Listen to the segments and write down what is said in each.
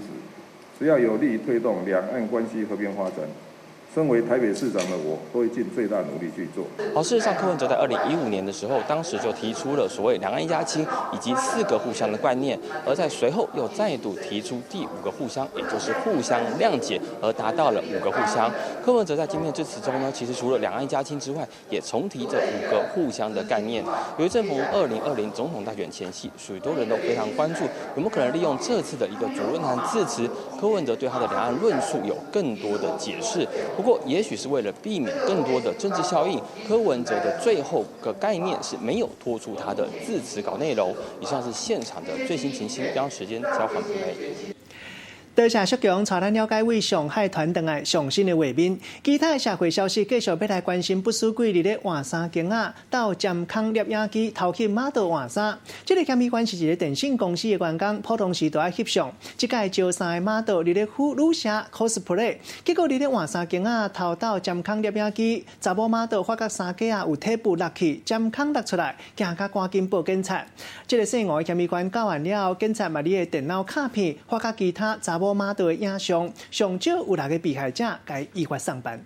實，只要有利於推動兩岸關係和平發展，身為台北市長的我，都會盡最大努力去做。好，事實上，柯文哲在2015年的時候，當時就提出了所謂兩岸一家親以及四個互相的觀念，而在隨後又再度提出第五個互相，也就是互相諒解，而達到了五個互相。柯文哲在今天的致辭中呢，其實除了兩岸一家親之外，也重提這五個互相的概念。由於正逢2020總統大選前夕，許多人都非常關注，有沒有可能利用這次的一個主論壇致辭，柯文哲對他的兩岸論述有更多的解釋。不過，也許是為了避免更多的政治效應，柯文哲的最後個概念是沒有拖出他的致辭稿內容。以上是現場的最新情形，將時間交還給美。多謝淑強，帶咱了解對上海傳轉來上新的畫面。其他的社會消息，繼續欲來關心不輸幾日咧換衫鏡仔，鬥針孔攝影機偷翕 model 換衫。這个嫌疑犯是一个電信公司的員工，普通時都愛翕相。這擺招三個 model 佇咧赴女社 cosplay，結果佇咧換衫鏡仔偷鬥針孔攝影機，查某 model 發覺衫架仔有體布落去，針孔落出來，驚甲趕緊報警察。這个姓吳的嫌疑犯到案了後，警察嘛佇個電腦卡片發覺其他查某 model 的影像，上少有六个被害者共依法送辦。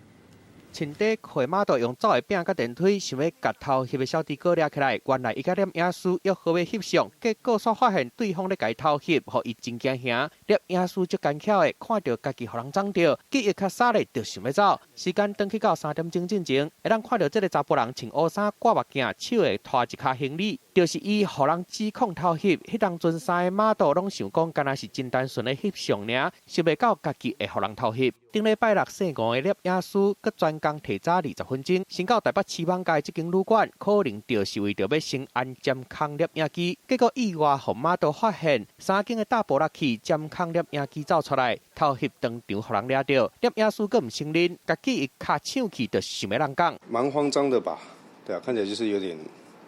穿短褲的 model 用走的柄佮電推，想欲共偷翕的小豬哥掠起來。原來伊佮攝影師約好欲翕相，結果煞發現對方咧共伊偷翕，予伊真驚嚇。攝影師足奸巧的，看著家己予人摠著，記憶較沙咧，就想欲走。時間轉去到3點鐘進前，會當看著這个查埔人穿烏衫、掛目鏡，手會拖一跤行李，就是伊予人指控偷翕。彼當陣三个 model 攏想講，敢若是真單純的翕相爾，想袂到家己會予人偷翕。頂禮拜六，姓吳的攝影師閣專工提早20分鐘，先到台北市網街這間旅館，可能就是為著欲先安針孔攝影機，結果意外予 model 發現，衫間的罩布落去，針孔攝影機走出來，偷翕當場予人掠著。攝影師閣毋承認，共記憶卡搶去，就想欲人講。蠻慌張的吧？對啊，看起來就是有點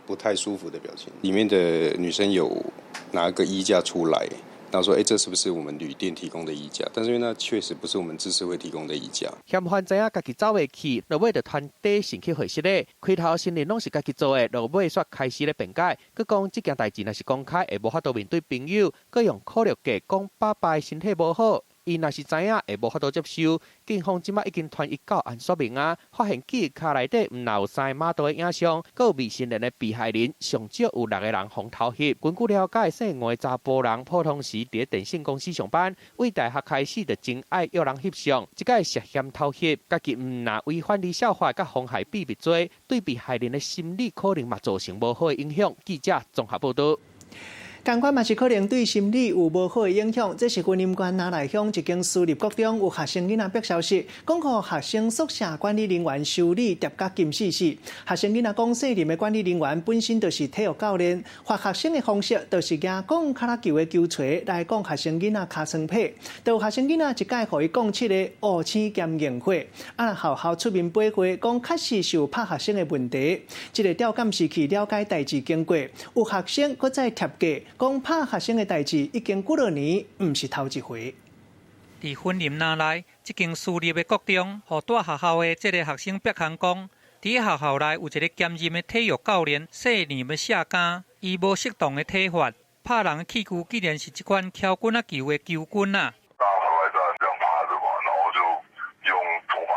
不太舒服的表情。裡面的女生有拿個衣架出來。他說：“欸，這是不是我們旅店提供的衣架？但是因為那確實不是我們自治會提供的衣架。” 嫌犯知影家己走袂去，落尾就傳短信去會室咧。開頭承認攏是家己做的，落尾煞開始咧辯解，閣講這件代誌若是公開，會無法度面對朋友，閣用苦肉計講爸爸的身體無好，伊若是知影會無法度接受。警方這擺已經傳伊到案說明啊，發現記憶卡內底毋但有三个 model 的影像，閣有未成年的被害人，上少有六个人予偷翕。根據了解，姓吳的查埔人普通時佇電信公司上班，對大學開始就真愛約人翕相，這擺涉嫌偷翕，家己毋但違反兒少法，佮妨害秘密罪，對被害人的心理可能嘛造成無好的影響。記者綜合報導。仝款嘛是可能對心理有無好的影響。這是雲林縣那麗鄉一間私立國中有學生囡仔爆消息，講予學生宿舍管理人員修理疊甲金死死。學生囡仔講，姓林的管理人員本身就是體育教練，罰學生的方式就是舉摃跤仔球的球錘來摃學生囡仔尻川皮。就有學生囡仔一擺予伊摃七个烏青兼凝血，啊，學校出面駁回，講確實是有拍學生的問題。這个調監視器了解代誌經過，有學生閣再貼過。講拍學生的代誌已經幾落年，毋是頭一回。佇雲林那麗這間私立的國中，予蹛學校的這个學生爆空講，佇學校內有一个兼任的體育教練，姓林的社工，伊無適當的體罰，拍人的器具竟然是這款敲棍仔球的球棍仔。大家排排站這樣趴著嘛，然後就用頭髮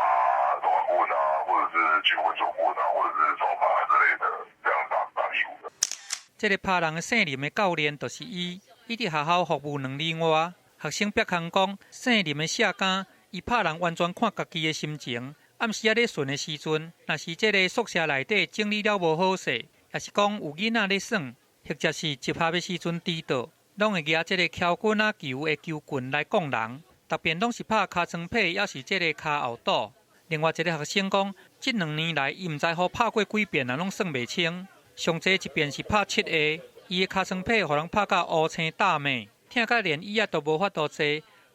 頭髮棍啊，或者是曲棍球棍啊，或者是手帕之類的，這樣打打屁股的。這个拍人的姓林的教練就是伊，伊佇學校服務2年外，學生爆空講，姓林的社工，伊拍人完全看家己的心情。暗時仔咧巡的時陣，若是這个宿舍內底整理了無好勢，抑是講有囡仔咧耍，或者是集合的時陣遲到，攏會舉這个敲棍仔球的球棍來摃人，特別攏是拍尻川皮，抑是這个跤後肚。另外一个學生講，這2年來伊毋知予拍過幾遍啊，攏算袂清。上濟一遍是拍七个，伊的尻川皮予人拍甲烏青焦臥，疼甲連椅仔都無法度坐，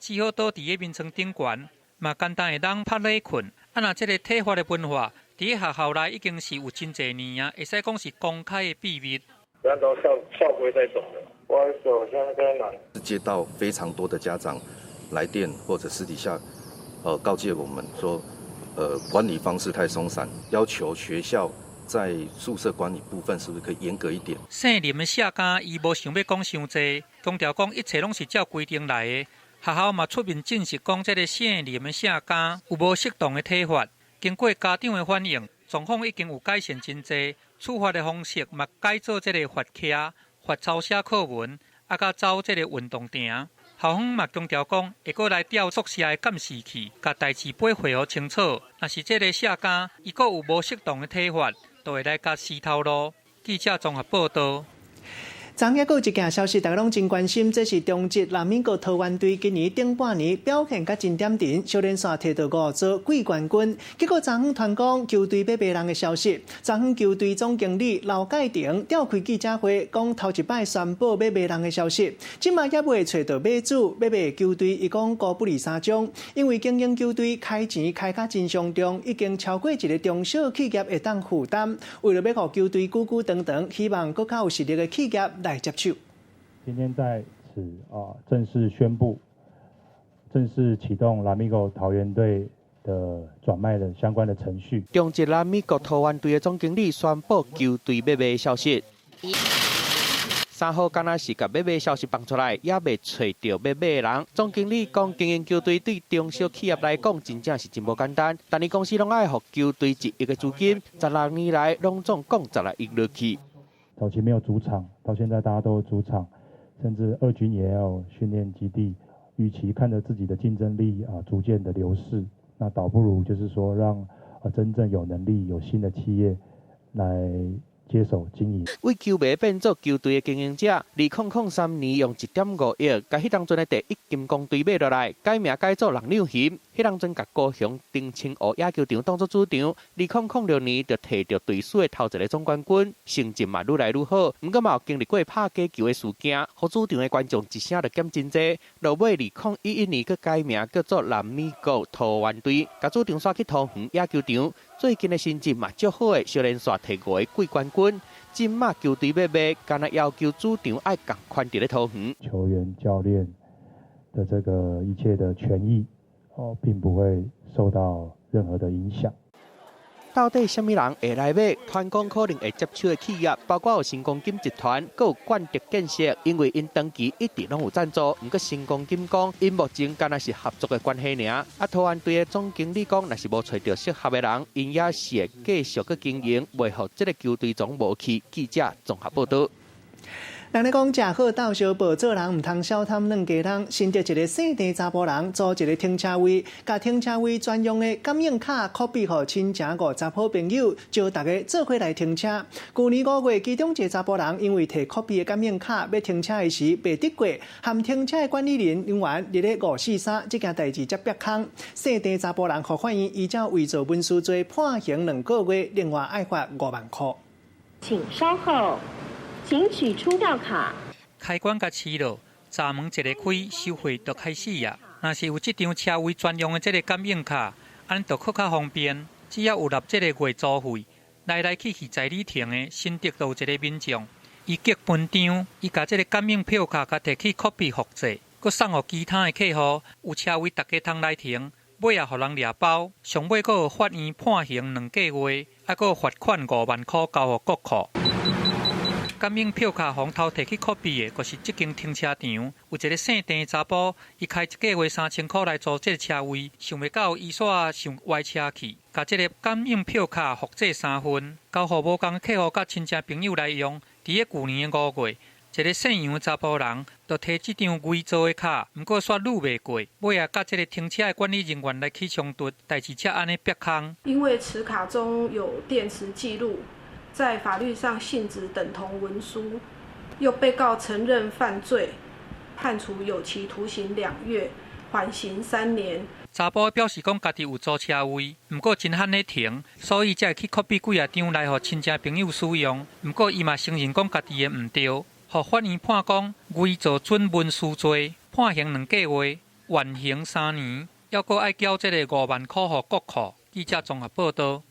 只好倒佇个眠床頂懸，嘛簡單會當趴咧睏。啊，若這个體罰的文化，佇學校內已經是有真濟年啊，會使講是公開的秘密。按照校規在走的，不好意思，我現在在忙。接到非常多的家長來電或者私底下，告誡我們說，管理方式太鬆散，要求學校在宿舍管理部分是不是可以嚴格一點？姓林的社工伊無想欲講傷濟，強調講一切攏是照規定來的。學校嘛出面證實講，這个姓林的舍監有無適當的體罰。經過家長的反映，狀況已經有改善真濟，處罰的方式嘛改做這个罰徛、罰抄寫課文，啊，佮走這个運動場。校方嘛強調講，會閣來調宿舍的監視器，共代誌背回予清楚。若是這个舍監伊閣有無適當的體罰，就會來共撕頭路。記者綜合報道。昨昏閣有一件消息，大家攏真關心，這是中職拉米戈桃園隊今年頂半年表現閣真點陣，小連續提到五座季冠軍。結果昨昏傳講球隊欲賣人的消息，昨昏球隊總經理劉介廷召開記者會，講頭一擺宣布欲賣人的消息，這馬猶未揣著買主，欲賣球隊，伊講孤不離三種，因為經營球隊開錢開甲真傷重，已經超過一个中小企業會當負擔。為著欲予球隊久久長長，希望閣較有實力的企業來接手。今天在此啊，正式宣布，正式啟動拉米戈桃園隊的轉賣的相關的程序。中職拉米戈桃園隊的總經理宣布球隊欲賣的消息。3號敢若是共欲賣消息放出來，猶未揣著欲買的人。總經理講，經營球隊對中小企業來講，真正是真無簡單。但是公司攏愛予球隊1億的資金，16年來攏總共16億落去。早期沒有主場，到現在大家都有主場，甚至二軍也有訓練基地。與其看着自己的競爭力啊逐漸的流逝，那倒不如就是說讓真正有能力、有心的企業來接手經營。為球迷變做球隊的經營者，2003年用1.5億，共彼當陣的第一金剛隊買落來，改名改做浪鳥熊。彼當陣共高雄澄清湖野球場當做主場。2006年就提著隊史的頭一个總冠軍，成績嘛愈來愈好。毋過嘛有經歷過拍假球的事件，予主場的觀眾一聲就減真濟。落尾2011年，閣改名叫做拉米戈桃園隊，共主場徙去桃園野球場。最近的成績嘛足好的，小連續提五个季冠軍。這馬球隊欲賣，敢若要求主場愛仝款佇咧桃園。球員、教練的這個一切的權益，哦，並不會受到任何的影響。到底啥物人會來買？傳講可能會接手的企業，包括有新光金集團，閣有冠德建設，因為𪜶長期一直攏有贊助。毋過新光金講，𪜶目前敢若是合作的關係爾。啊，桃園隊的總經理講，若是無揣著適合的人，𪜶也是會繼續去經營，袂予這个球隊總無去。記者綜合報導。人咧講，食好鬥相報，做人毋通小貪軟雞籠。新竹一个姓鄭查埔人租一个停車位，共停車位專用的感應卡拷貝予親情50好朋友，招逐家做伙來停車。舊年5月，其中一个查埔人因為提拷貝的感應卡欲停車的時袂得過，和停車的管理人員佇咧543這件代誌才煏空。姓鄭查埔人予法院依照偽造文書罪判刑2個月，另外愛罰5萬箍。請稍後。請取出票卡。開關共匙落，閘門一个開，收費就開始啊。若是有這張車位專用的這个感應卡，按呢就閣較方便。只要有納這个月租費，來來去去在你停的新竹就有一个民眾，伊激分張，伊共這个感應票卡共提去拷貝複製，閣送予其他的客戶，有車位逐家通來停，尾仔予人掠包，上尾閣予法院判刑2個月，還閣罰款5萬箍交予國庫。感應票卡予偷提去拷貝的，就是這間停車場。有一个姓鄭的查埔，伊開一个月3000箍來租這个車位，想袂到伊煞想歪車去，共這个感應票卡複製三份，交予無仝客戶佮親戚朋友來用。佇咧舊年的5月，一个姓楊的查埔人，就提這張偽造的卡，毋過煞擼袂過，尾仔佮這个停車的管理人員來起衝突，代誌才按呢煏空。因為此卡中有電磁記錄。在法律上性質等同文書，又被告承認犯罪，判處有期徒刑2月，緩刑3年。查埔表示講，家己有租車位，毋過真罕咧停，所以才會去拷貝幾仔張來予親戚朋友使用。毋過伊嘛承認講家己的毋對，予法院判講偽造準文書罪，判刑2個月，緩刑3年，猶閣愛繳這个5萬箍予國庫。記者綜合報導。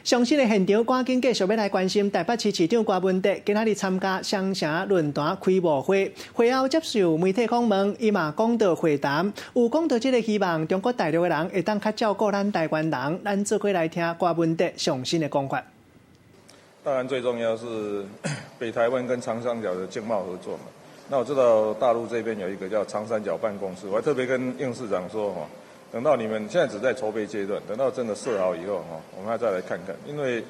上新的現場，趕緊繼續欲來關心台北市市長柯文哲今仔日參加雙城論壇開幕會，會後接受媒體訪問，伊嘛講到會談，有講到這个希望中國大陸的人會當較照顧咱台灣人，咱做伙來聽柯文哲上新的講法。當然最重要是北台灣跟長三角的經貿合作嘛，那我知道大陆这边有一个叫长三角办公室，我还特别跟应市长说哈，等到你们现在只在筹备阶段，等到真的设好以后哈，我们还再来看看，因为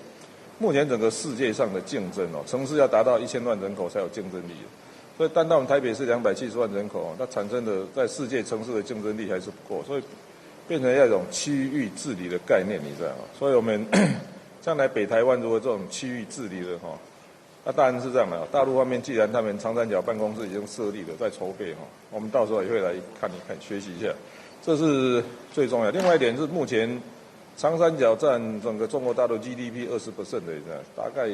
目前整个世界上的竞争哦，城市要达到1000万人口才有竞争力，所以单到我们台北市270万人口，它产生的在世界城市的竞争力还是不够，所以变成一种区域治理的概念，你知道吗？所以我们将来北台湾如果这种区域治理的哈，那当然是这样的。大陆方面既然他们长三角办公室已经设立了，在筹备哈，我们到时候也会来看一看，学习一下，这是最重要。另外一点是目前长三角占整个中国大陆 GDP 20% 的，大概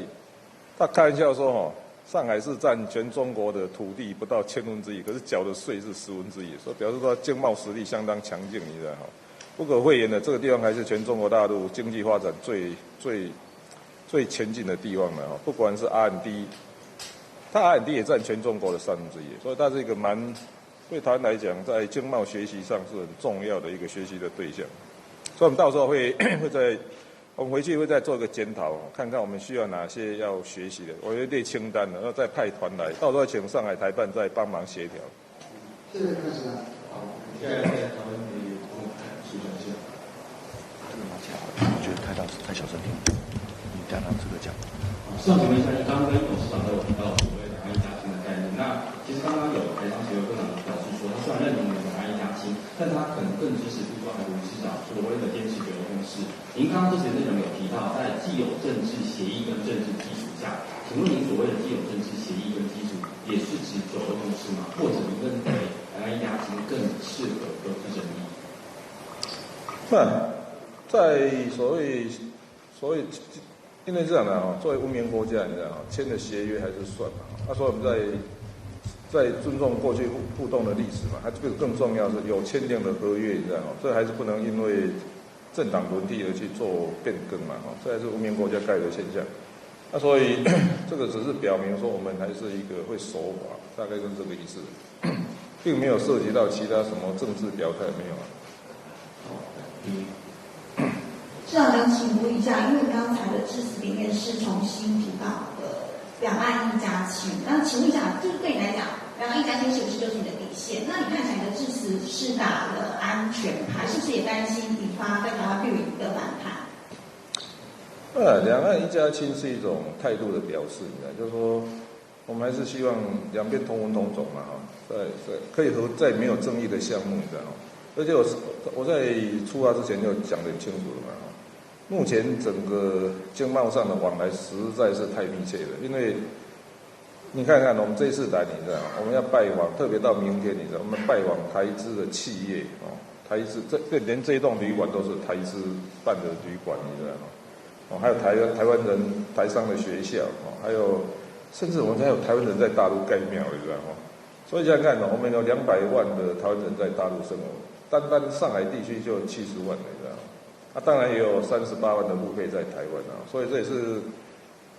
他开玩笑说哈，上海市占全中国的土地不到1/1000，可是缴的税是1/10，所以表示说经贸实力相当强劲，你知道哈？不可讳言的，这个地方还是全中国大陆经济发展最最最前进的地方了哈。不管是 R&D，它 R&D 也占全中国的1/3，所以它是一个蛮对台湾来讲，在经贸学习上是很重要的一个学习的对象。所以，我们到时候会在我们回去会再做一个检讨，看看我们需要哪些要学习的，我会列清单的，然后再派团来，到时候请上海台办再帮忙协调。谢谢主持人。好，现在在台湾的时间线。这个拿起来，我觉得太大太小声听，你刚刚这个讲。市长，请问一下，你刚刚跟董事长都有提到所谓两岸一家亲的概念，那其实刚刚有台商协会会长表示说，他虽然认同两岸一家亲，但他可能更支持，比如说韩国市长所谓的坚持九二共识。您刚刚这些内容有提到，在既有政治协议跟政治基础下，请问您所谓的既有政治协议跟基础，也是指九二共识吗？或者您认为两岸一家亲更适合搁置争议？那在所谓，因为这样的啊，作为文明国家，你知道签的协约还是算嘛。他说我们在尊重过去互动的历史嘛，它这个更重要是有签订的合约，你知道吗？这还是不能因为政党轮替而去做变更嘛，哈，这还是文明国家该有的现象。那所以这个只是表明说我们还是一个会守法，大概是这个意思，并没有涉及到其他什么政治表态，没有啊。市长想请问一下，因为刚才的致辞里面是重新提到的两岸一家亲，那请问一下，就是对你来讲，两岸一家亲是不是就是你的底线？那你看起来的致辞是打了安全牌，是不是也担心引发在台湾绿营的反弹？两岸一家亲是一种态度的表示，你知道，就是说，我们还是希望两边同文同种嘛，哈，在可以和在没有争议的项目，你知道吗？而且我在出发之前就讲得很清楚了嘛，哈。目前整个经贸上的往来实在是太密切了，因为你看看我们这次来，你知道，我们要拜访，特别到明天，你知道，我们拜访台资的企业哦，台资这连这一栋旅馆都是台资办的旅馆，你知道吗？哦，还有台湾人台商的学校哦，还有甚至我们还有台湾人在大陆盖庙，你知道吗？所以想想看，我们有200万的台湾人在大陆生活，单单上海地区就70万，你知道吗？那当然也有38万的陆配在台湾啊，所以这也是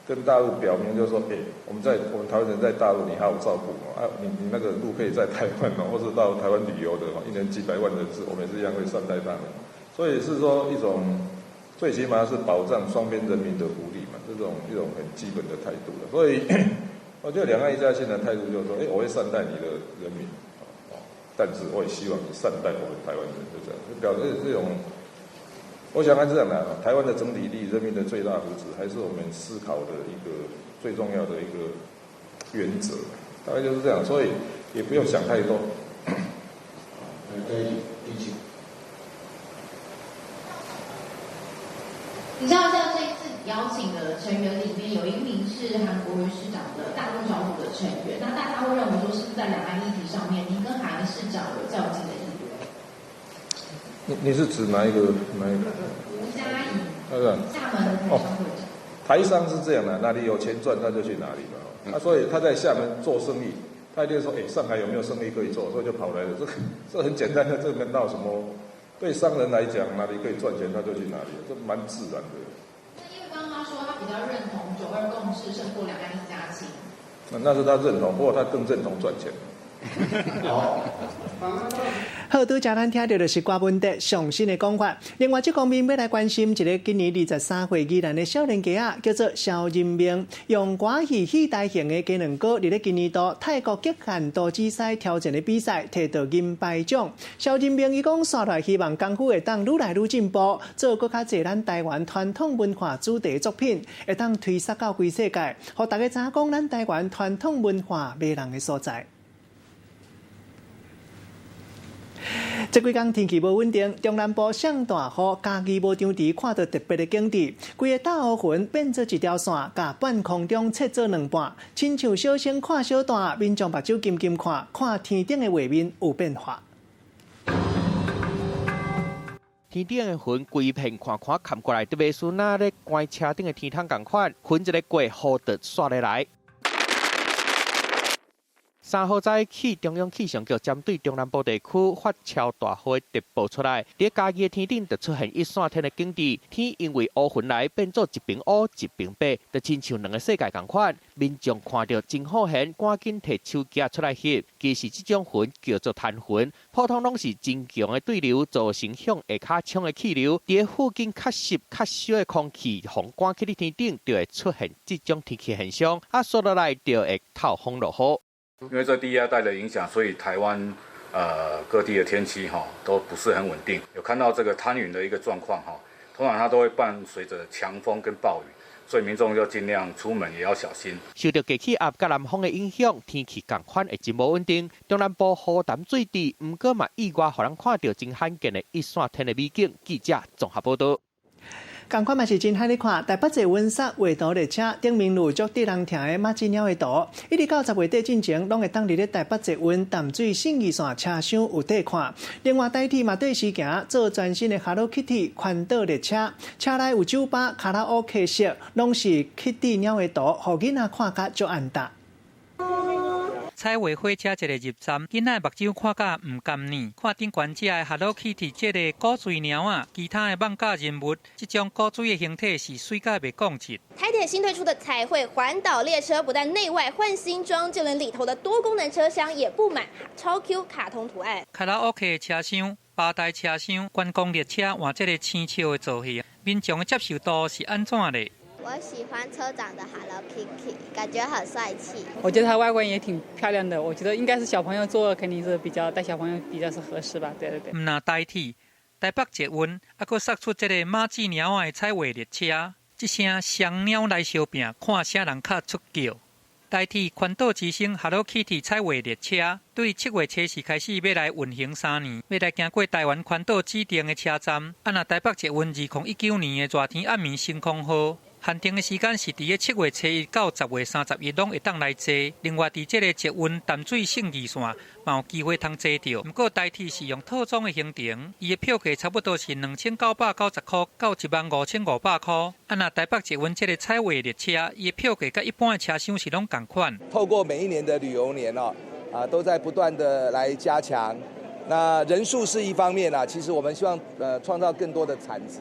跟大陆表明，就是说，哎，我们台湾人在大陆，你好好照顾啊，你那个陆配在台湾哦，或是到台湾旅游的哦，一年几百万人次，我们也是一样会善待他们。所以是说一种，最起码是保障双边人民的福利嘛，这种一种很基本的态度的。所以我觉得两岸一家亲的态度就是说，哎，我会善待你的人民，哦，但是我也希望你善待我们台湾人，就这样，就表示这种。我想看这样的，台湾的整体利益、人民的最大福祉，还是我们思考的一个最重要的一个原则，大概就是这样，所以也不用想太多。来，第一你知道，像这一次邀请的成员里面，有一名是韩国瑜市长的大陆小组的成员，那大家会认为说，是不是在两岸议题上面，您跟韩市长有较劲的意味？你是指哪一个哪一个？吴嘉怡，那个厦门的台商会长。台商是这样的，哪里有钱赚他就去哪里嘛。啊，所以他在厦门做生意，他一定说，哎，上海有没有生意可以做？所以就跑来了。这很简单的，这没闹什么。对商人来讲，哪里可以赚钱，他就去哪里，这蛮自然的。那因为刚刚他说他比较认同九二共识胜过两岸一家亲。那是他认同，不过他更认同赚钱。好。好，拄才咱聽著就是郭文哲上新的講法。另外，這方面欲來關心一个今年23歲宜蘭的少年家仔，叫做蕭仁明，用歌戲戲台型的雞卵糕，佇咧今年度泰國極限多姿賽挑戰的比賽，提到銀牌獎。蕭仁明伊講，紲落來希望功夫會當愈來愈進步，做閣較濟咱台灣傳統文化主題作品，會當推捒到規世界，予大家知影講咱台灣傳統文化迷人的所在。這幾工天氣無穩定，中南部上大雨，嘉義無場池看到特別的景致，規个大烏雲變做一條線，共半空中切做兩半，親像小生看小旦，民眾目睭金金看，看天頂的畫面有變化。天頂的雲規片寬寬冚過來，特別是若咧關車頂的天窗仝款，雲一个過，雨就煞咧來。3號早起，中央氣象局針對中南部地區發超大雨的特報出來，佇嘉義的天頂就出現一線天的景致，天因為烏雲來變做一邊烏一邊白，就親像兩个世界仝款。民眾看著真好閒，趕緊提手機出來翕。其實這種雲叫做攤雲，普通攏是真強的對流造成向下跤衝的氣流，佇附近較濕較燒的空氣，予趕去佇天頂，就會出現這種天氣現象，啊，紲落來就會透風落雨。因為這低壓帶的影響，所以台灣各地的天氣哈都不是很穩定。有看到這個攤雲的一個狀況哈，通常它都會伴隨着強風跟暴雨，所以民眾就盡量出門也要小心。受著低氣壓佮南風的影響，天氣仝款會真無穩定。中南部雨澹水滴，毋過嘛意外予人看著真罕見的一線天的美景。記者綜合報導。仝款嘛是真罕咧看，台北捷運雪畫圖列車頂面有足得人疼的馬子貓的圖，一直到10月底進前，攏會當佇咧台北捷運淡水信義線車廂有得看。另外，台鐵嘛綴時行做全新的 Hello Kitty 環島列車，車內有酒吧、卡拉 OK 室，攏是 Kitty 貓的圖，予囡仔看甲足安踏。彩畫火車一个入站，囡仔目睭看甲毋甘呢。看頂懸這个 Hello Kitty 這个古錐貓仔，其他的漫畫人物，這種古錐的形體是媠甲袂講質。台鐵新推出的彩繪環島列車，不但內外換新裝，就連裡頭的多功能車廂也佈滿超 Q 卡通圖案。卡拉 OK 的車廂、吧台車廂、觀光列車換這个生肖的造型，民眾的接受度是按怎咧？我喜歡車長的 Hello Kitty，感覺很帥氣。我覺得它外觀也挺漂亮的，我覺得應該是小朋友坐肯定是比較帶小朋友比較是合適吧。對對對。毋若台鐵、台北捷運，猶閣釋出這个馬子貓仔的彩畫列車，這聲雙貓來相拚，看啥人較出叫。台鐵環島之星 Hello Kitty 彩畫列車，對7月24開始欲來運行3年，欲來行過台灣環島指定的車站。啊，若台北捷運2019年的熱天暗暝星空號。限定的時間是佇咧7月21到10月31，攏會當來坐。另外，佇這个捷運淡水信義線，嘛有機會通坐著。毋過台鐵是用套裝的行程，伊的票價差不多是2990箍到15,500箍。啊，若台北捷運這个彩畫列車，伊的票價佮一般的車廂是攏仝款。透過每一年的旅遊年哦，啊，都在不斷的來加強。那人數是一方面啦，其實我們希望創造更多的產值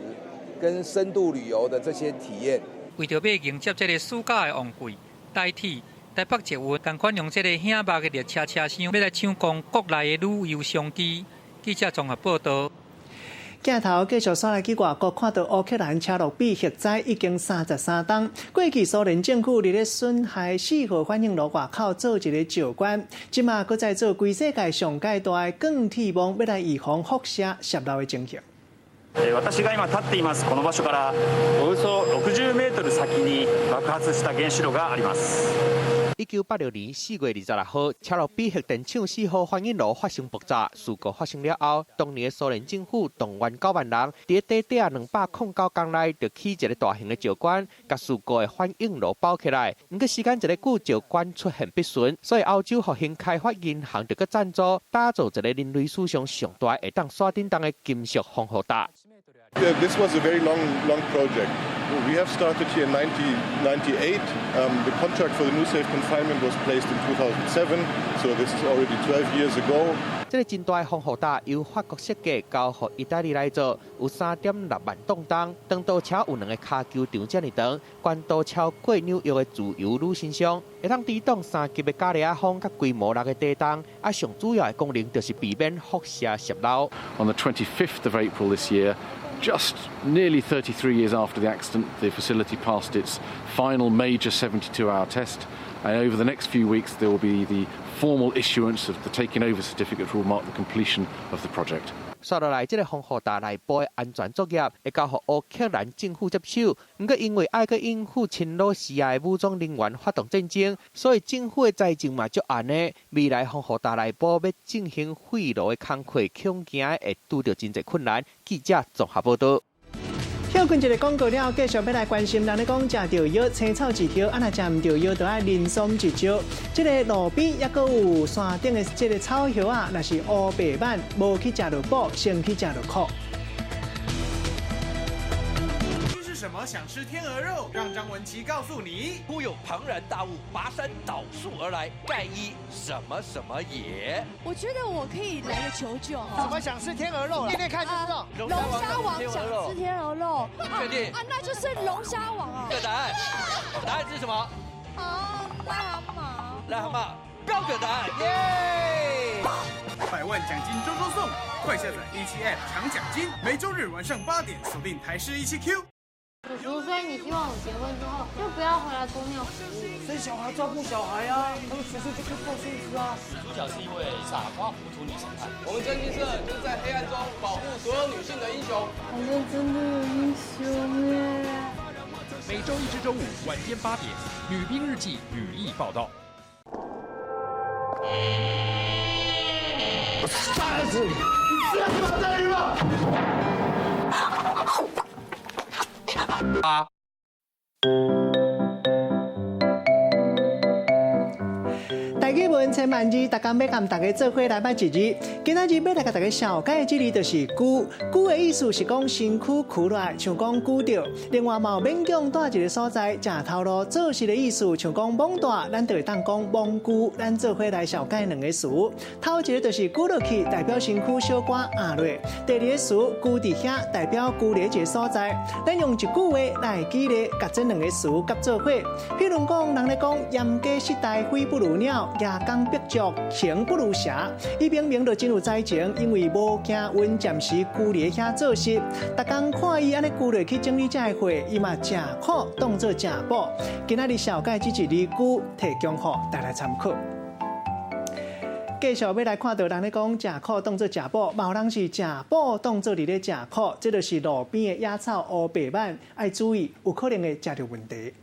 跟深度旅遊的這些體驗。為著欲迎接這个暑假的旺季，台鐵、台北捷運仝款用這个醒目的列車車廂，欲來搶攻國內的旅遊商機。記者綜合報導。鏡頭繼續煞來去外國，看到烏克蘭車諾比核災已經33冬。過去蘇聯政府佇咧損害4號反應爐外口做一个石棺，這馬閣再做規世界上蓋大的鋼鐵網，欲來預防輻射洩漏的情形。私が今立っていますこの場所からおよそ60メートル先に爆発した原子爐があります。1986年4月26號，車諾比核電廠4號反應爐發生爆炸，事故發生了後，當年的蘇聯政府動員9萬人，佇短短209工內，就起一个大型的石棺，共事故的反應爐包起來。毋過時間一个久，石棺出現破損，所以歐洲復興開發銀行就閣贊助打造一个人類史上上大會當徙振動的金屬防護罩。 This was a very long, long project. We have started here in 1998. The contract for the new safe confinement was placed in 2007, so this is already 12 years ago. 這個真大的防護罩由法國設計，交予意大利來做，有3.6萬噸重，長度超有兩个跤球場遮爾長，懸度超過紐約的自由女神像，會當抵擋3級的伽利亞風佮規模6个地動。啊，上主要的功能就是避免輻射洩漏。 On the 25th of April this year, just nearly 33 years after the accident, the facility passed its final major 72-hour test. And over the next few weeks, there will be the formal issuance of the taking over certificate, which will mark the completion of the project. 煞落來，這个防護罩內部的安全作業會交予烏克蘭政府接手。毋過因為愛閣應付親羅西亞的武裝人員發動戰爭，所以政府的財政嘛足絚的。未來防護罩內部欲進行廢爐的工課，恐驚會拄著真濟困難。記者綜合報導。歇睏一个廣告了後，繼續欲來關心。人咧講食著藥，青草一葉；啊，若食毋著藥，就愛人參一招。這个路邊猶閣有山頂的這个草葉仔，若是烏白蟎，無去食著補，先去食著苦。是什麼想吃天鵝肉？讓張文琪告訴你。忽有龐然大物拔山倒樹而來，蓋伊什麼什麼也。我覺得我可以來個求救。什麼想吃天鵝肉？念念看就知道。龍蝦王想吃天鵝肉。確定？啊，那就是龍蝦王啊。這個答案，答案是什麼？啊，癩蛤蟆。癩蛤蟆，標準答案，耶！百萬獎金週週送，快下載17 App 搶獎金，每週日晚上8點鎖定台視17 Q。叔叔，所以你希望我結婚之後就不要回來公廟服務，生小孩照顧小孩啊，他們十歲就可以抱孫子啊。主角是一位傻瓜糊塗女神探。我們徵信社就是在黑暗中保護所有女性的英雄。好像真的有英雄耶！每週一至週五晚間8點，《女兵日記》女力報道。我殺死你！你知道馬在嗎？八。台語文千萬字，逐工欲共大家做伙來捌一字。今仔日欲來共大家紹介的這字就是「龜」。龜的意思是講身軀屈落來，像講龜著。另外嘛有勉強蹛一个所在，食頭路做事的意思，像講罔大，咱就會當講罔龜。咱做伙來紹介兩个詞。頭一个就是龜落去，代表身軀小可壓落。第二个詞龜佇遐，代表龜佇一个所在。咱用一句話來舉例，共這兩个詞合做伙。譬如講，人咧講嚴家失大，飛不如鳥。牙公逼足，行不如蛇。伊明明就真有才情，因為無驚運，暫時龜佇遐做事。逐工看伊按呢龜落去整理這个貨，伊嘛食苦當做食補。今仔日紹介這一字龜，提供予大家參考。繼續欲來看著人咧講食苦當做食補，嘛有人是食補當做佇咧食苦，這就是路邊的野草烏白蟎，愛注意，有可能會食著問題。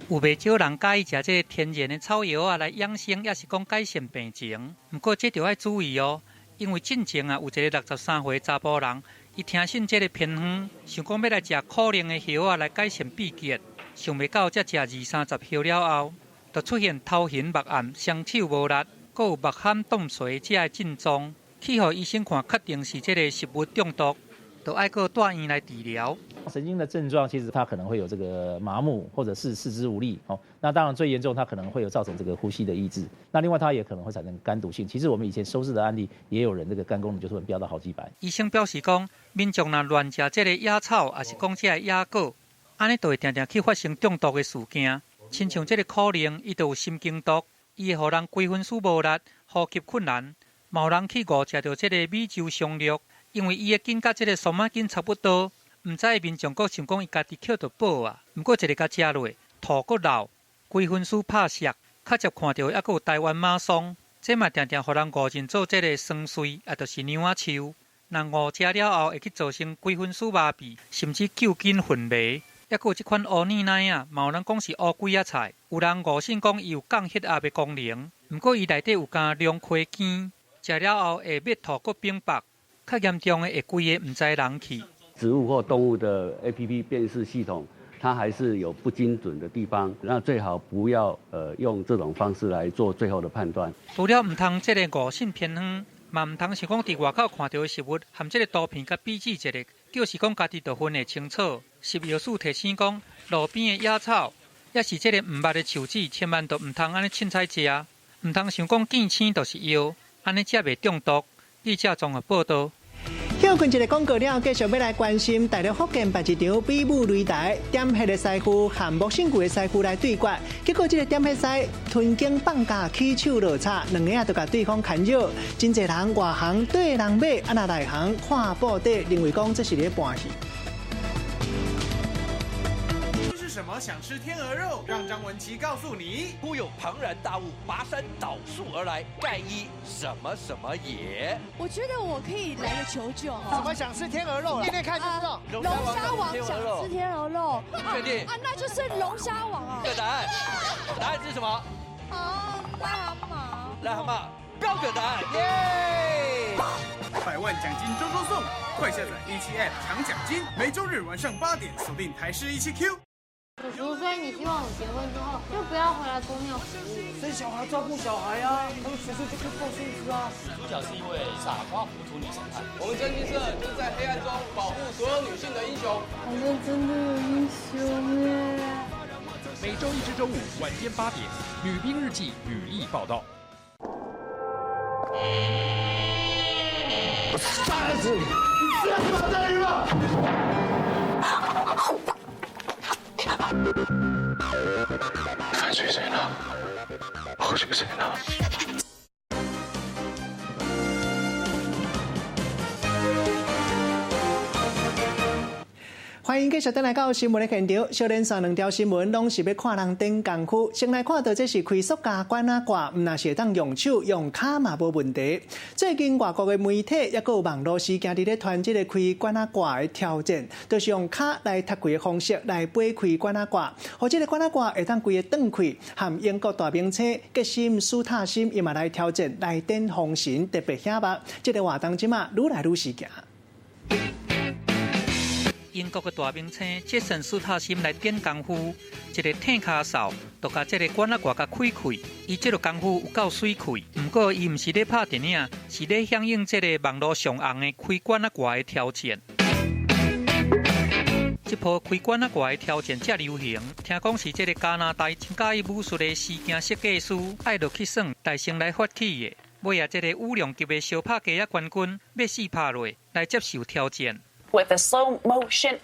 有袂少人佮意食這个天然的草藥仔來養生，抑是講改善病情。毋過這著愛注意哦，因為進前啊有一个63歲查埔人，伊聽信這个偏方，想講欲來食苦苓的葉仔來改善秘結，想袂到才食二三十葉了後，就出現頭暈目暗、雙手無力，閣有目頷凍垂這个症狀，去予醫生看，確定是這个食物中毒，就愛閣帶院來治療。神經的症狀其實它可能會有這個麻木，或者是四肢無力。哦，那當然最嚴重，它可能會有造成這個呼吸的抑制。那另外它也可能會產生肝毒性。其實我們以前收治的案例，也有人這個肝功能就突然飆到好幾百。醫生表示講，民眾若亂食這个野草，抑是講這个野果，按呢就會定定去發生中毒的事件。親像這个苦苓，伊就有神經毒，伊會予人規身軀無力、呼吸困難。嘛有人去誤食著這个美洲松露，因為伊的根佮這个松仔根差不多。毋知民眾閣想講伊家己抾著補啊，毋過一个共食落，吐閣漏，規身軀拍澀，較捷看著猶閣有台灣馬桑，這嘛定定予人誤認做這个桑穗，也就是娘仔樹。若誤食了後，會去造成規身軀麻痺，甚至舊筋昏迷。猶閣有這款烏奶奶啊，嘛有人講是烏龜仔菜，有人誤信講伊有降血壓的功能，毋過伊內底有加龍葵根，食了後會滅吐閣冰白，較嚴重的會規个毋知人去。植物或動物的 APP 辨識系統，它還是有不精準的地方，那最好不要用這種方式來做最後的判斷。除了毋通這个誤信偏方，嘛毋通想講佇外口看著的食物含這个圖片共比試一下，就是講家己就分會清楚。食藥署提醒講，路邊的野草，抑是這个毋捌的樹子，千萬都毋通按呢凊彩食，毋通想講見青就是藥，按呢才袂中毒。記者綜合報道。歇睏一个廣告了，繼續欲來關心大陸福建辦一場比武擂台，點火的師傅和木身具的師傅來對決，結果這个點火師吞肩放架起手落插，兩个仔就共對方牽擾，真濟人外行對人馬，啊若內行看布袋，認為講這是咧搬戲。是什麼想吃天鵝肉？讓張文琪告訴你。忽有龐然大物拔山倒樹而來，蓋伊什麼什麼也。我覺得我可以來個求救。怎麼想吃天鵝肉？念念看就知道。龍蝦王想吃天鵝肉。確定？啊，那就是龍蝦王啊。這個答案，答案是什麼？啊，癩蛤蟆。癩蛤蟆，標準答案，耶！百萬獎金週週送，快下載17 App 搶獎金，每週日晚上8點鎖定台視17 Q。叔叔，所以你希望我結婚之後就不要回來公廟服務，生小孩照顧小孩啊，他們十歲就可以抱孫子啊。主角是一位傻瓜糊塗女神探。我們偵緝社就是在黑暗中保護所有女性的英雄。好像真的有英雄耶！每週一至週五晚間8點，《女兵日記》女力報道。我殺死你！你知道是馬黛魚嗎？犯罪誰呢？我是誰呢？歡迎繼續轉來到新聞的現場，小連續兩條新聞攏是欲看人頂功夫。先來看到這是開塑膠管仔蓋，毋若是會當用手用跤嘛無問題。最近外國的媒體抑閣有網路時行佇咧傳這个開罐仔蓋的挑戰，就是用跤來踢開的方式來掰開罐仔蓋，予這个罐仔蓋會當規个斷開。和英國大明星傑森史塔森伊嘛來挑戰來頂封神，特別顯目。這个活動這馬愈來愈時行。英國的大明星傑森·斯塔森來點功夫，一个退跤掃，就共這个罐仔蓋共開開。伊這个功夫有夠媠氣，毋過伊毋是咧拍電影，是咧響應這个網路上紅的開罐仔蓋的挑戰。這波開罐仔蓋的挑戰遮流行，聽講是這个加拿大真佮意武術的司鏡設計師愛洛克森大聲來發起的。尾仔這个羽量級的相拍雞仔冠軍欲死拍落來接受挑戰。 With a slow motion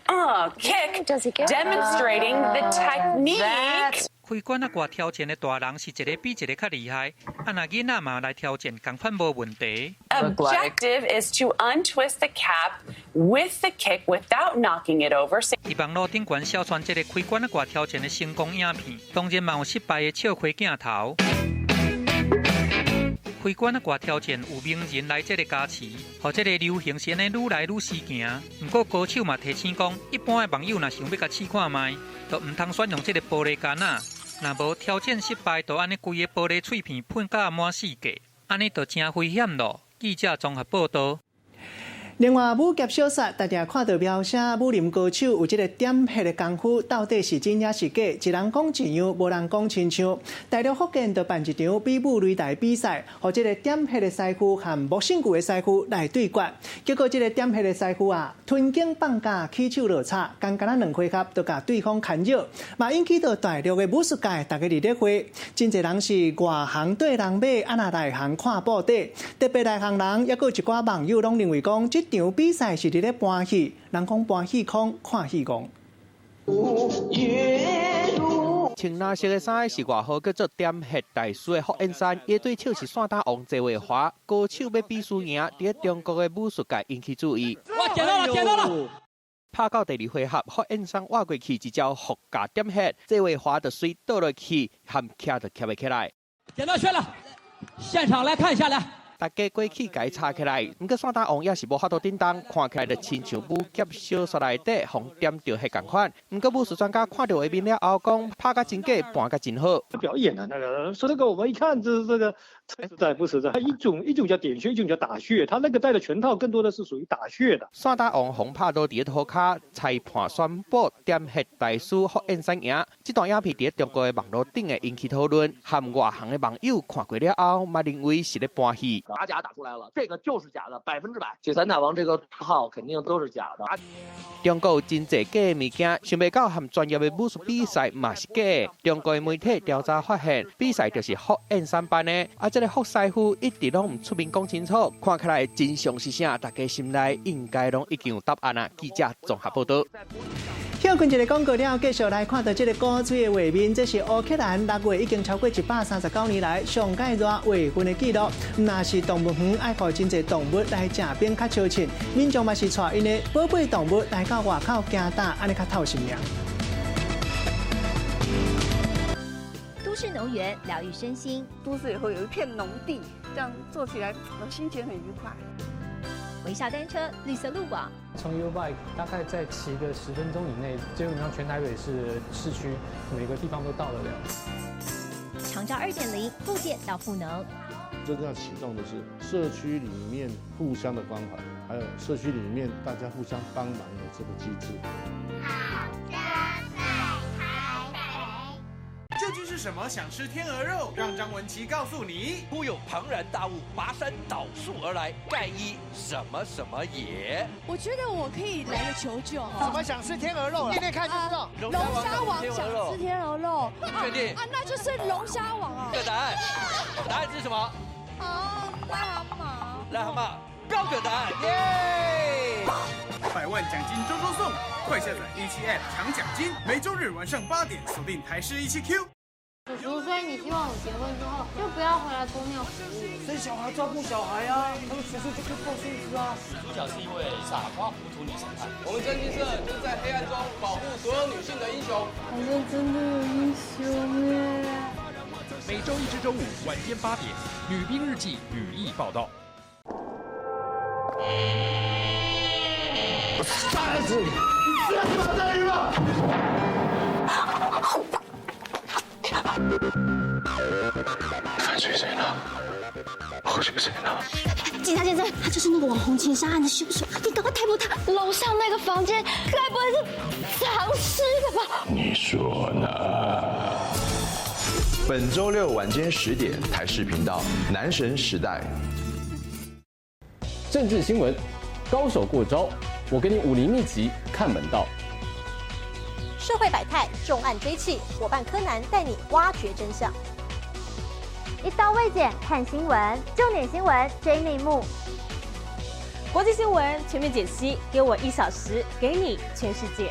kick, demonstrating the technique. 開罐仔蓋挑戰的大人是一个比一个較厲害，啊，若囡仔嘛來挑戰，仝款無問題。 Objective is to untwist the cap with the kick without knocking it over. 佇網路頂懸小傳這个開罐仔蓋挑戰的成功影片，當然嘛有失敗的笑虧鏡頭。開罐仔蓋挑戰有名人來這个加持，予這个流行是按呢愈來愈時行。毋過高手嘛提醒講，一般的網友若想欲共試看覓，就毋通選用這个玻璃罐仔，若無挑戰失敗，就按呢規个玻璃碎片噴甲滿世界，按呢就誠危險咯。記者綜合報道。另外，武俠小說大家看著描寫武林高手有這个點穴的功夫，到底是真抑是假？一人講一樣，無人講親像。大陸福建就辦一場比武擂台比賽，予這个點穴的師傅和木身具的師傅來對決。結果，這个點穴的師傅啊，吞肩放架起手落插，干焦兩回合就共對方牽擾，嘛引起著大陸的武術界大家佇咧話，真濟人是外行對人馬，啊若內行看布袋。特別內行人，抑閣有一寡網友攏認為講，這場比賽是佇咧搬戲，人講搬戲空，看戲戇。穿藍色的衫是外號叫做點穴大師的福燕山，伊的對手是散打王謝偉華，高手欲比輸贏，佇咧中國的武術界引起注意。我撿到了，撿到了！拍到第二回合，福燕山倚過去一招伏架點穴，謝偉華就隨倒落去，含徛就徛袂起來。撿到穴了，現場來看一下來。大家過去共伊查起來，毋過散打王也是無法度振動，看起來就親像武俠小說內底予點著穴仝款。毋過武術專家看著畫面了後，講拍甲真假，扮甲真好。表演啊，那個說那個我們一看就是這個實在不實在，一種叫點穴，一種叫打穴，他那個戴的全套更多的是屬於打穴的。散打王予拍倒佇咧塗跤，裁判宣布點穴大師福燕山贏。這段影片佇咧中國的網路頂會引起討論，和外行的網友看過了後，嘛認為是咧扮戲。打假打出來了，這個就是假的，100%。鐵三塔王這個號肯定都是假的。中國有真濟假的物件，想袂到和專業的武術比賽嘛是假的。中國的媒體調查發現，比賽就是福燕山辦的，啊，這個福師傅一直攏毋出面講清楚，看起來真相是啥，大家心內應該攏已經有答案啦。記者綜合報道。歇睏一个廣告了，繼續來看到這個古錐的畫面，這是烏克蘭6月已經超過139年來上蓋熱月份的記錄。若是動物園愛予真濟動物來食冰較相稱，民眾嘛是帶𪜶的寶貝動物來到外口行踏，按呢較透心涼。都市農園療癒身心，都市以後有一片農地，這樣做起來我心情很愉快。微笑單車，綠色路網。從 YouBike 大概在騎個10分鐘以內，基本上全台北市市區每個地方都到得了。長照2.0，復健到賦能。真正要啟動的是社區裡面互相的關懷，還有社區裡面大家互相幫忙的這個機制。好歌在台北。究竟是什麼想吃天鵝肉？讓張文琪告訴你。忽有龐然大物拔山倒樹而來，蓋伊什麼什麼也。我覺得我可以來個求救。怎麼想吃天鵝肉？練練看就知道。龍蝦王想吃天鵝肉。確定？啊，那就是龍蝦王啊。這個答案，答案是什麼？啊，癩蛤蟆。癩蛤蟆，標準答案，耶！百萬獎金週週送，快下載17 App 搶獎金，每週日晚上8點鎖定台視17 Q。叔叔，所以你希望我結婚之後就不要回來公廟服務？生小孩照顧小孩啊，他們隨時就可以抱孫子啊。主角是一位傻瓜糊塗女神探。我們偵緝社就是在黑暗中保護所有女性的英雄。好像真的有英雄耶！每週一至週五晚間8點，《女兵日記》女力報道。我殺死你！你知道你馬在嗎？犯罪誰呢？或許誰呢？警察先生，他就是那個網紅情殺案的兇手，你趕快逮捕他！樓上那個房間該不會是藏屍的吧？你說呢？本週六晚間10點，台視頻道《男神時代》。政治新聞，高手過招，我給你武林秘籍，看門道。社會百態，重案追緝，夥伴柯南帶你挖掘真相。一刀未剪，看新聞，重點新聞追內幕，國際新聞全面解析，給我1小時，給你全世界。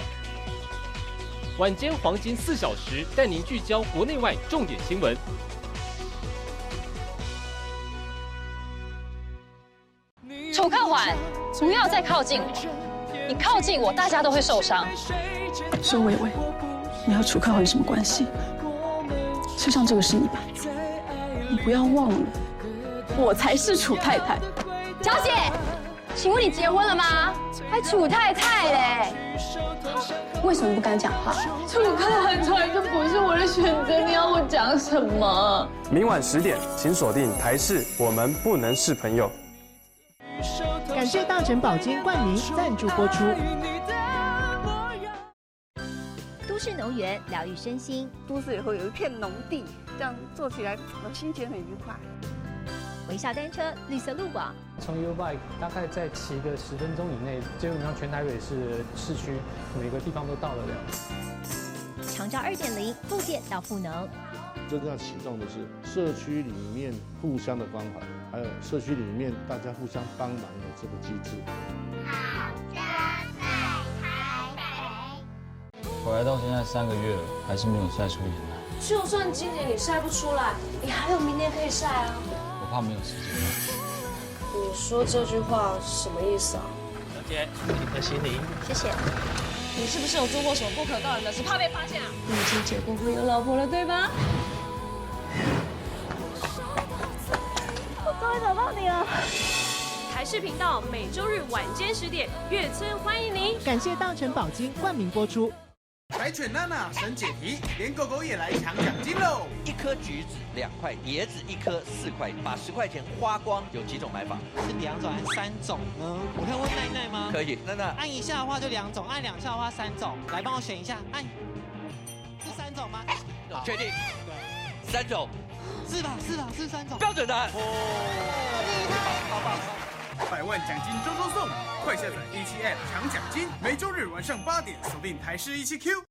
晚間黃金4小時，帶您聚焦國內外重點新聞。楚克緩，不要再靠近我！你靠近我，大家都會受傷。孫偉偉，你和楚克緩什麼關係？車上這個是你吧？你不要忘了，我才是楚太太。小姐，請問你結婚了嗎？還楚太太嘞？為什麼不敢講話？楚克緩從來就不是我的選擇，你要我講什麼？明晚10點，請鎖定台視《我們不能是朋友》。感謝大成寶金冠名贊助播出。都市農園療癒身心，都市以後有一片農地，這樣做起來我心情很愉快。微笑單車，綠色路網。從 YouBike 大概在騎個10分鐘以內，基本上全台北市市區每個地方都到得了。長照2.0，復健到賦能。真正要啟動的是社區裡面互相的關懷，還有社區裡面大家互相幫忙的這個機制。好歌在台北。回來到現在3個月了，還是沒有曬出顏來。就算今年你曬不出來，你還有明年可以曬啊。我怕沒有時間了。你說這句話什麼意思啊？小姐，你的行李。謝謝。你是不是有做過什麼不可告人的事，怕被發現啊？你已經結過婚有老婆了，對吧？我終於找到你了。台視頻道每週日晚間10點，月村歡迎您。感謝大成寶金冠名播出。柴犬娜娜神解題，連狗狗也來搶獎金嘍！一顆橘子2塊，椰子1顆4塊，把10塊錢花光，有幾種買法？是2種還是3種呢？我可以問奈奈嗎？可以，奈奈。按一下的話就2種，按2下的話3種，來幫我選一下，按是3種嗎？確定。對。三種，是吧？是吧？是三種。標準答案。百萬獎金週週送，快下載17 App 搶獎金，每週日晚上8點鎖定台視17 Q。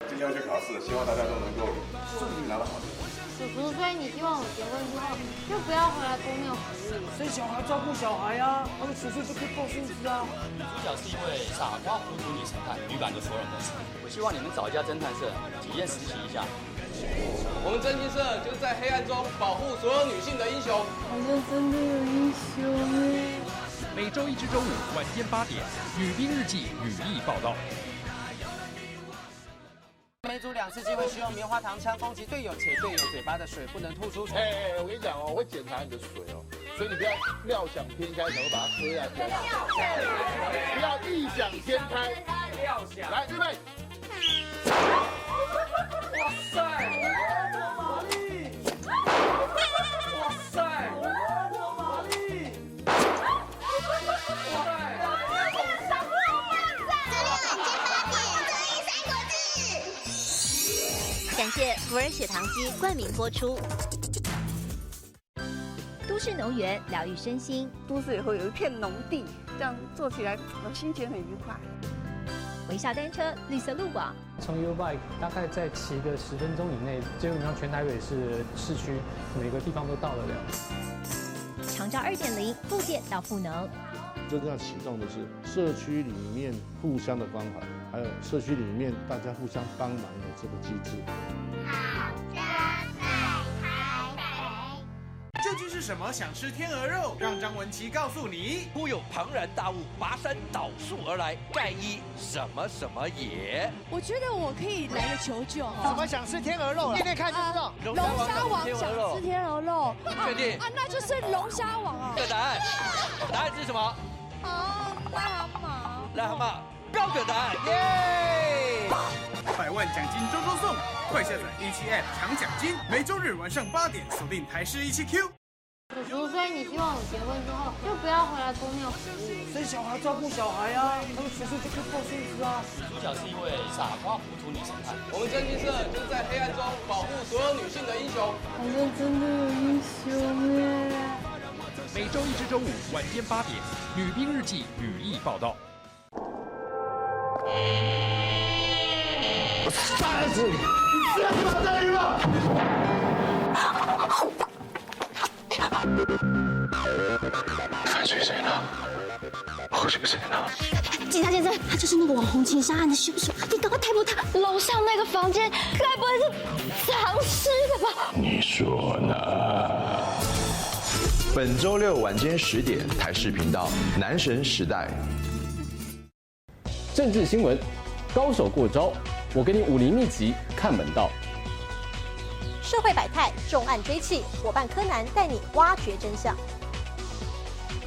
今天要去考試，希望大家都能夠順利拿到好成績。叔叔，所以你希望我結婚之後就不要回來公廟服務？生小孩照顧小孩啊，他們叔叔就可以抱孫子啊。女主角是一位傻瓜糊塗女神探，女版的福爾摩斯。我希望你們找一家偵探社體驗實習一下。我們偵訊社就是在黑暗中保護所有女性的英雄。好像真的有英雄哎。每週一至週五晚間8點，《女兵日記》女力報道。每組2次機會使用棉花糖槍攻擊隊友，且隊友嘴巴的水不能吐出。哎，我跟你講哦，我會檢查你的水哦，所以你不要妙想天開，想要把它喝下去。不要異想天開。料想。來，預備。哇塞！瑪麗！哇塞！瑪麗！感謝福爾血糖機冠名播出。都市農園療癒身心，都市以後有一片農地，這樣做起來我心情很愉快。微笑單車，綠色路網。從 YouBike 大概在騎個10分鐘以內，基本上全台北市市區每個地方都到得了。長照2.0，復健到賦能。真正要啟動的是社區裡面互相的關懷，還有社區裡面大家互相幫忙的這個機制。好家在台北。究竟是什麼想吃天鵝肉？讓張文琪告訴你。忽有龐然大物拔山倒樹而來，蓋伊什麼什麼也。我覺得我可以來個求救。什麼想吃天鵝肉？念念看就知道。龍蝦王想吃天鵝肉。確定？啊，那就是龍蝦王啊。這個答案，答案是什麼？啊，癩蛤蟆。癩蛤蟆，標準答案，耶！百萬獎金週週送，快下載17 App 搶獎金，每週日晚上8點鎖定台視17 Q。叔叔，所以你希望我結婚之後就不要回來公廟服務？生小孩照顧小孩啊，他們叔叔就可以抱孫子啊。女主角是一位傻瓜糊塗女神探。我們偵訊社就是在黑暗中保護所有女性的英雄。好像真的有英雄哎。每週一至週五晚間8點，《女兵日記》女力報道。我殺死你！你知道你馬在嗎？犯罪誰呢？或許誰呢？警察先生，他就是那個網紅情殺案的兇手，你趕快逮捕他！樓上那個房間，該不會是藏屍的吧？你說呢？本週六晚間10點，台視頻道《男神時代》。政治新聞，高手過招，我給你武林秘籍，看門道。社會百態，重案追緝，夥伴柯南帶你挖掘真相。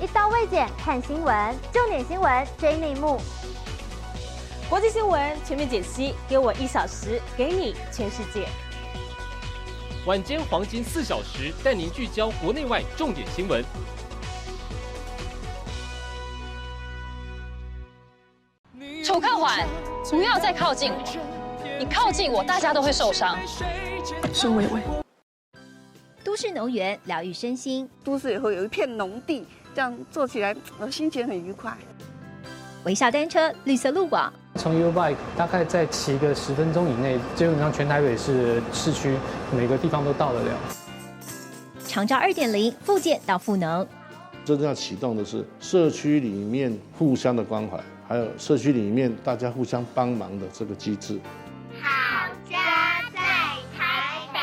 一刀未剪，看新聞，重點新聞追內幕。國際新聞全面解析，給我1小時，給你全世界。晚間黃金4小時，帶您聚焦國內外重點新聞。楚克緩，不要再靠近我！你靠近我，大家都會受傷。孫偉偉。都市農園療癒身心，都市以後有一片農地，這樣做起來我心情很愉快。微笑單車，綠色路網。從 YouBike 大概在騎個10分鐘以內，基本上全台北市市區每個地方都到得了。長照2.0，復健到賦能。真正要啟動的是社區裡面互相的關懷，還有社區裡面大家互相幫忙的這個機制。好家在台北。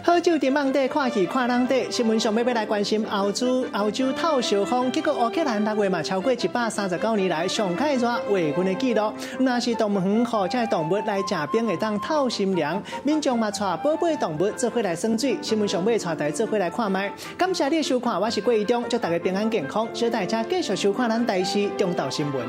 好酒伫网底看戏看人底，新闻上要来关心欧洲透烧风，结果乌克兰6月嘛超过139年来上盖热月份的纪录。若是动物园予这动物来食冰会当透心凉，民众嘛带宝贝动物做伙来耍水。新闻上要带大家做伙来看觅。感谢你的收看，我是郭怡中，祝大家平安健康。小大家继续收看咱台视中昼新闻。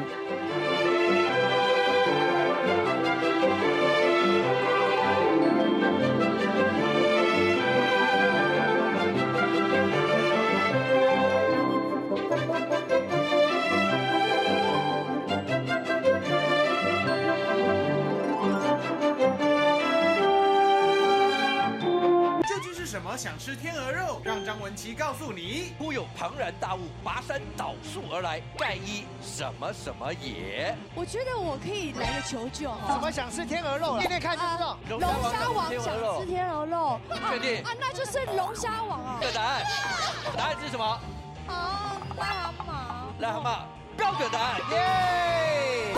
什么想吃天鹅肉？让张文琪告诉你。忽有庞然大物拔山倒树而来，盖伊什么什么也。我觉得我可以来个求救。怎么想吃天鹅肉了？念念看就知道。龙虾王想吃天鹅肉。确定？啊，那就是龙虾王啊。这个答案，答案是什么？啊，癞蛤蟆。癞蛤蟆，标准答案，耶！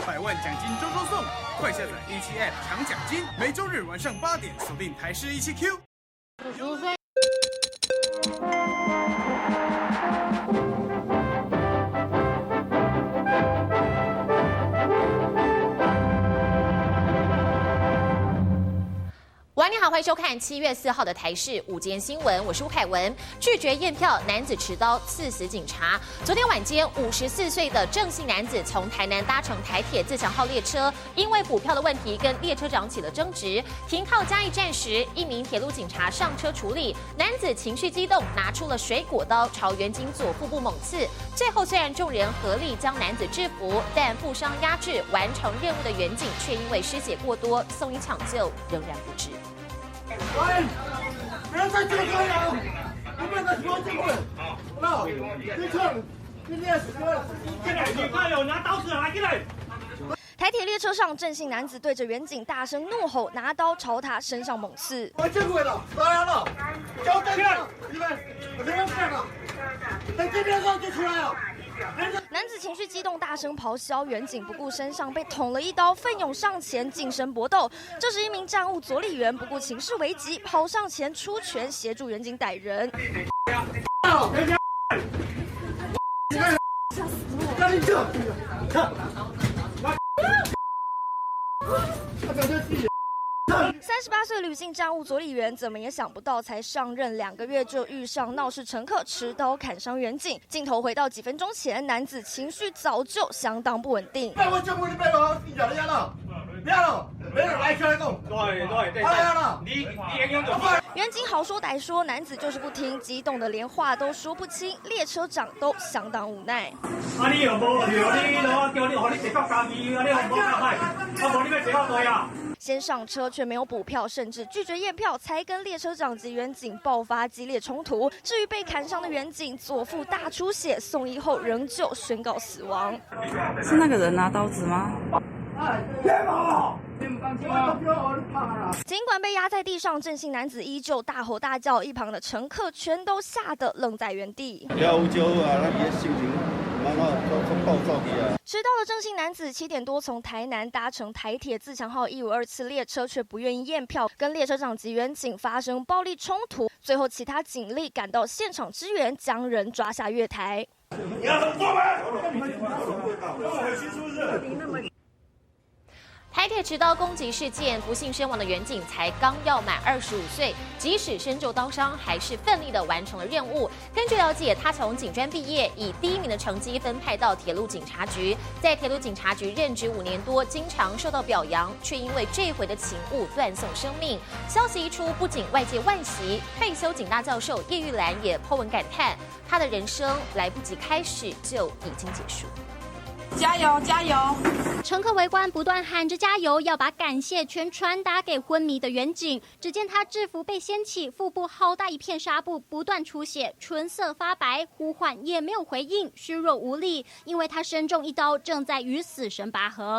百万奖金周周送，快下载17 App 抢奖金，每周日晚上8点锁定台视17 Q。 5岁。晚安，你好，欢迎收看7月4号的台视午间新闻，我是吴凯文。拒绝验票，男子持刀刺死警察。昨天晚间，54岁的郑姓男子从台南搭乘台铁自强号列车，因为补票的问题跟列车长起了争执。停靠嘉义站时，一名铁路警察上车处理，男子情绪激动，拿出了水果刀朝员警左腹部猛刺。最后虽然众人合力将男子制服，但负伤压制完成任务的员警却因为失血过多送医抢救，仍然不治。喂，不要再这个了，你们在说这个，那，你看，你这是进来，你看有拿刀子来进来。台铁列车上，郑姓男子对着员警大声怒吼，拿刀朝他身上猛刺。我这回了，来了，交代了，你们，我这边干了，在这边就出来了。男子情绪激动，大声咆哮，员警不顾身上被捅了一刀，奋勇上前近身搏斗。这时，一名站务佐理员不顾情势危急，跑上前出拳协助员警逮人。吓死我！ 38岁吕姓站务佐理员怎么也想不到，才上任2个月就遇上闹事乘客持刀砍伤员警。镜头回到几分钟前，男子情绪早就相当不稳定。员警好说歹说，男子就是不听，激动的连话都说不清，列车长都相当无奈。啊，你又無你，我叫你，予你坐到家己，啊，你又無較歹，啊，無你欲坐到佗啊？先上车却没有补票，甚至拒绝验票，才跟列车长及员警爆发激烈冲突。至于被砍伤的员警，左腹大出血，送医后仍旧宣告死亡。是那个人拿刀子吗？尽管被压在地上，郑姓男子依旧大吼大叫，一旁的乘客全都吓得愣在原地。迟到的郑姓男子7点多从台南搭乘台铁自强号152次列车，却不愿意验票，跟列车长及员警发生暴力冲突。最后，其他警力赶到现场支援，将人抓下月台。你要怎么做？是不是？台铁持刀攻击事件，不幸身亡的员警才刚要满25岁，即使身中刀伤，还是奋力的完成了任务。根据了解，他从警专毕业，以第一名的成绩分派到铁路警察局，在铁路警察局任职5年多，经常受到表扬，却因为这回的勤务断送生命。消息一出，不仅外界惋惜，退休警大教授叶玉兰也 po 文感叹，他的人生来不及开始就已经结束。加油加油！乘客围观，不断喊着加油，要把感谢全传达给昏迷的员警。只见他制服被掀起，腹部好大一片纱布，不断出血，唇色发白，呼唤也没有回应，虚弱无力，因为他身中一刀，正在与死神拔河。